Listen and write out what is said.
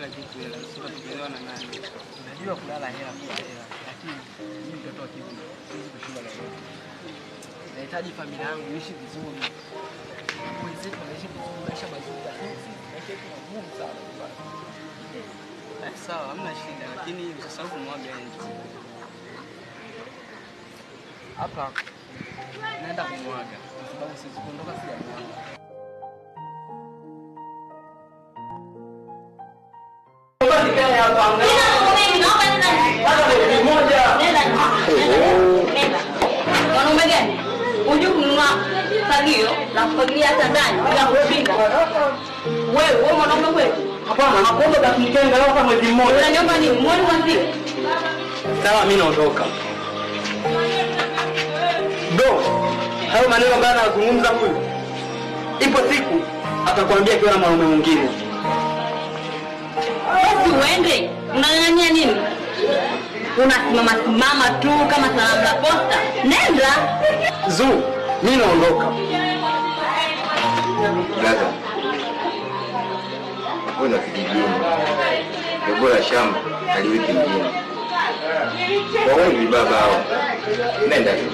Kila kitu hela. Sasa tutaelewa na nani? Unajua kulala hela kula hela, lakini mimi mtoto wa kiume siwezi kushinda lolote. Nahitaji familia yangu iishi vizuri. Wenzetu wanaishi vizuri, maisha mazuri, lakini sisi maisha yetu magumu sana. Sawa, hamna shida, lakini usisahau kumwaga Angel. Hapa naenda kumwaga kwa sababu siwezi kuondoka sijamwaga. Mwanaume gani? Unajua kununua fagio la kufagilia hata ndani bila kupinga. Wewe mwanaume kweli? Hapana, nakuomba basi nikae angalau hata mwezi mmoja. Unaniomba nini? Mwoni mwanzi. Sawa, mimi naondoka. Bro, hayo maneno ambayo anazungumza huyu, ipo siku atakwambia akiwa na mwanaume mwingine. Basi uende. Unang'ang'ania nini? Unasimama simama tu kama sanamu la posta. Nenda. Zu, mimi naondoka. Brother, mbona kijijini? Bora shamba aliwiki mjini. Kwa wewe baba hao. Nenda tu.